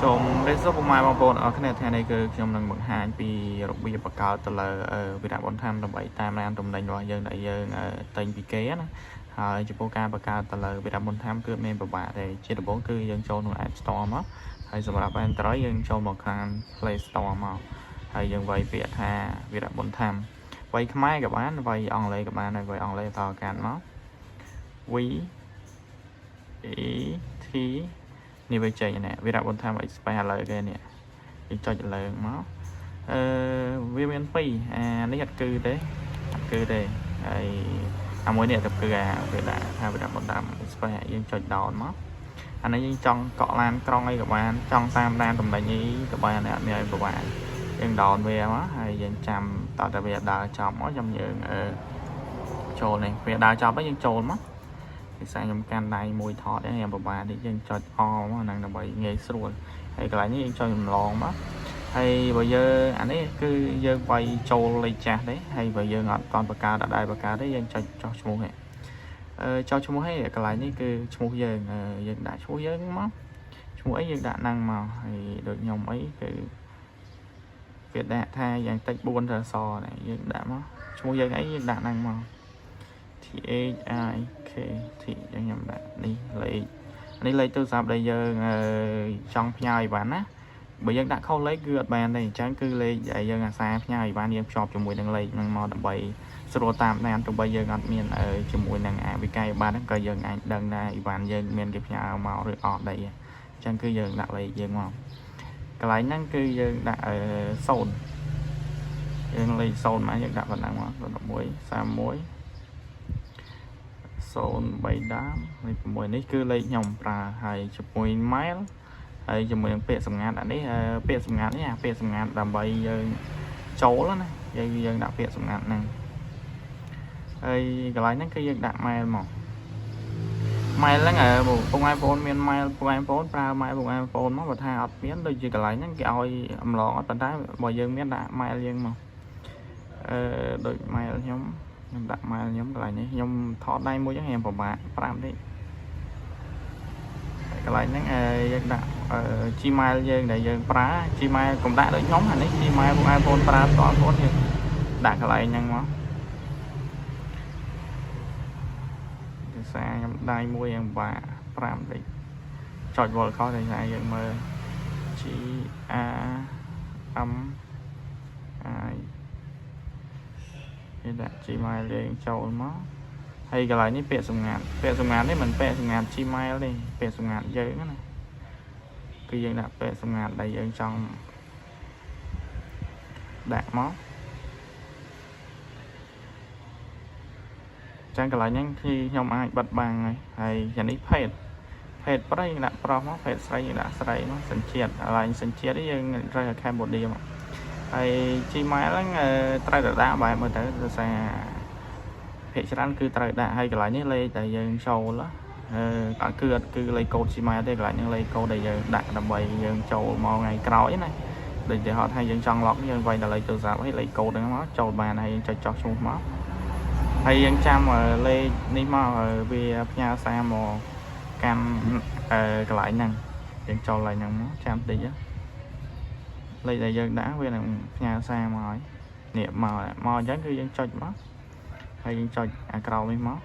សូមរាបសួរពុកម៉ែបងប្អូនអរគ្នាថ្ងៃនេះគឺខ្ញុំនឹងបង្ហាញពីរបៀបបង្កើតទៅលើវីរៈបន្ថែមដើម្បីតាមដានទំនិញរបស់យើងដែលយើងទិញពីគេណាហើយចំពោះការបង្កើតទៅលើវីរៈបន្ថែមគឺមានពិបាកទេជាដំបូងគឺយើងចូលក្នុង App Store មកហើយសម្រាប់ Android យើងចូលមកខាង Play Store មកហើយយើងវាយពាក្យថាវីរៈបន្ថែមវាយខ្មែរក៏បានវាយអង់គ្លេសក៏បានដែរវាយអង់គ្លេសតកាត់មក V E T នេះវាចេញនេះវីរៈបន្ថែម Express ឥឡូវគេនេះយើងចុចលើមកអឺវាមានពីរអានេះអត់គឺទេអត់គឺទេហើយអាមួយនេះទៅគឺអាវាដាក់ថាវីរៈបន្ថែម Express យើងចុច down មកអានេះយើងចង់កក់ឡានក្រុងអីក៏បានចង់តាមដានតំណែងអីក៏បានអត់មានអីពិបាកយើង down វាមកហើយយើងចាំតើតើវាដើរចប់មកចាំយើងអឺចូលនេះវាដើរចប់ហើយយើងចូលមក ភាសាខ្ញុំកាន់ដៃមួយថតហ្នឹងខ្ញុំពិបាកតិចយើងចុចអមកហ្នឹងដើម្បីងាយស្រួលហើយកន្លែងនេះយើងចុចចម្លងមកហើយបើយើងអានេះគឺយើងវាយចូលលេខចាស់ទេហើយបើយើងអត់តន់បង្កើតអត់ដែរបង្កើតទេយើងចុចចុះឈ្មោះនេះអឺចុះឈ្មោះហើយកន្លែងនេះគឺឈ្មោះយើងយើងដាក់ឈ្មោះយើងមកឈ្មោះអីយើងដាក់ហ្នឹងមកហើយដូចខ្ញុំអីគឺវាដាក់ថាយ៉ាងតិច4អក្សរនេះយើងដាក់មកឈ្មោះយើងអីយើងដាក់ហ្នឹងមក T H I K T យ៉ាងខ្ញុំដាក់នេះលេខនេះលេខទូរស័ព្ទដែលយើងចង់ផ្ញើអីវ៉ាន់ណាបើយើងដាក់ខុសលេខគឺអត់បានទេអញ្ចឹងគឺលេខដែលយើងអាសាផ្ញើអីវ៉ាន់យើងភ្ជាប់ជាមួយនឹងលេខហ្នឹងមកដើម្បីស្រួលតាមដានទោះបីយើងអត់មានជាមួយនឹងអាវិក័យប័ត្រហ្នឹងក៏យើងអាចដឹងដែរអីវ៉ាន់យើងមានគេផ្ញើមកឬអត់ដែរអញ្ចឹងគឺយើងដាក់លេខយើងមកកន្លែងហ្នឹងគឺយើងដាក់0យើងលេខ0មកយើងដាក់ប៉ុណ្ណឹងមក11 31 03ដើមលេខ6នេះគឺលេខខ្ញុំប្រើហើយជាមួយ mail ហើយជាមួយនឹងពាក្យសម្ងាត់អានេះពាក្យសម្ងាត់នេះអាពាក្យសម្ងាត់ដើម្បីយើងចូលណាយើងយើងដាក់ពាក្យសម្ងាត់ហ្នឹងហើយកន្លែងហ្នឹងគឺយើងដាក់ mail មក mail ហ្នឹងពុកម៉ែបងប្អូនមាន mail ពុកម៉ែបងប្អូនប្រើ mail ពុកម៉ែបងប្អូនមកបើថាអត់មានដូចជាកន្លែងហ្នឹងគេឲ្យអំឡងអត់ប៉ុន្តែបើយើងមានដាក់ mail យើងមកអឺដូច mail ខ្ញុំខ្ញុំដាក់ mail ខ្ញុំកន្លែងនេះខ្ញុំថតដៃមួយហ្នឹងខ្ញុំពិបាក5តិចកន្លែងហ្នឹងយើងដាក់ Gmail យើងដែលយើងប្រើ Gmail កុំដាក់ដូចខ្ញុំអានេះ Gmail ពុក iPhone ប្រើផ្ទាល់ខ្លួនយើងដាក់កន្លែងហ្នឹងមកភាសាខ្ញុំដៃមួយយ៉ាងពិបាក5តិចចុចវល់ខុសតែយើងមើល G R M I គេដាក់ Gmail យើងចូលមកហើយកន្លែងនេះពាក្យសម្ងាត់ពាក្យសម្ងាត់នេះមិនពាក្យសម្ងាត់ Gmail ទេពាក្យសម្ងាត់យើងណាគឺយើងដាក់ពាក្យសម្ងាត់ដែលយើងចង់ដាក់មកចឹងកន្លែងហ្នឹងគឺខ្ញុំអាចបិទបាំងហើយហើយយ៉ាងនេះភេទភេទប្រុសយើងដាក់ប្រុសមកភេទស្រីយើងដាក់ស្រីមកសញ្ជាតិកន្លែងសញ្ជាតិនេះយើងត្រូវឲ្យ Cambodia មកហើយ Gmail ហ្នឹងត្រូវតែដាក់បែបមើលទៅដោយសារភាគច្រើនគឺត្រូវដាក់ហើយកន្លែងនេះលេខដែលយើងចូលអឺអត់គឺអត់គឺលេខកូដ Gmail ទេកន្លែងនេះលេខកូដដែលយើងដាក់ដើម្បីយើងចូលមកថ្ងៃក្រោយណាដូចទីហោថាយើងចង់ log យើងវាយដល់លេខទូរស័ព្ទហើយលេខកូដហ្នឹងមកចូលបានហើយយើងចុចចោះឈ្មោះមកហើយយើងចាំលេខនេះមកវាផ្ញើសារមកកាន់កន្លែងហ្នឹងយើងចូលកន្លែងហ្នឹងមកចាំតិចលេខដែលយើងដាក់វានឹងផ្ញើសារមកហើយនេះមកមកអញ្ចឹងគឺយើងចុចមកហើយយើងចុចអាក្រោមនេះមក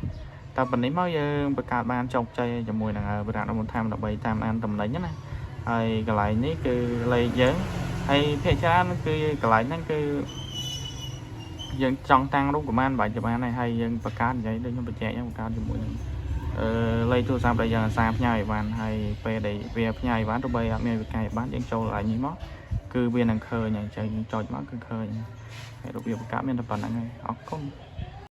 តែប៉ុណ្នេះមកយើងបង្កើតបានជោគជ័យជាមួយនឹងវិរៈបន្ថែមដើម្បីតាមដានតំណែងណាហើយកន្លែងនេះគឺលេខយើងហើយភាគច្រើនគឺកន្លែងហ្នឹងគឺយើងចង់តាំងរូបក៏បានបាច់ក៏បានដែរហើយយើងបង្កើតនិយាយដូចខ្ញុំបញ្ជាក់យើងបង្កើតជាមួយនឹងអឺលេខទូរស័ព្ទដែលយើងអាសាផ្ញើឲ្យបានហើយពេលដែលវាផ្ញើឲ្យបានទោះបីអត់មានវិក័យបានយើងចូលកន្លែងនេះមកគឺវានឹងឃើញហើយអញ្ចឹងយើងចុចមកគឺឃើញហើយរបៀបបង្កើតមានតែប៉ុណ្្នឹងហើយអរគុណ។